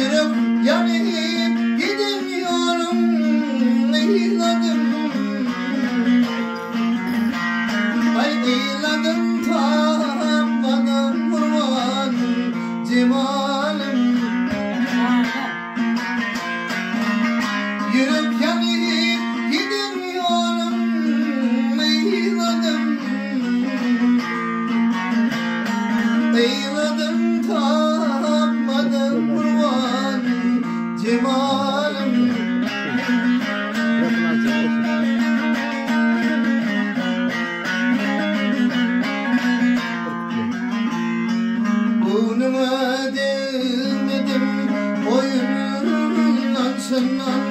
Ýürek ýanyp giden ýolum yzladym. Aý yzladym tapmadym gurban jemalym. Ýürek ýanyp giden ýolum yzladym. Yzladym tapmadym gurban jemalym. Göwnüňe degmedim oýundan çyndan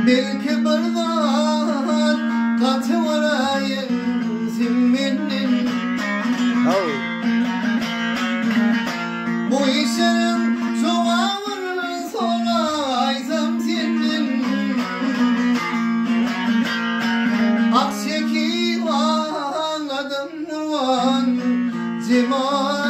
Belki bir zat gaty göräýen sen menden Bu işleriň jogabyn soraýsam senden Ah çekip agladym gurban jemalyň.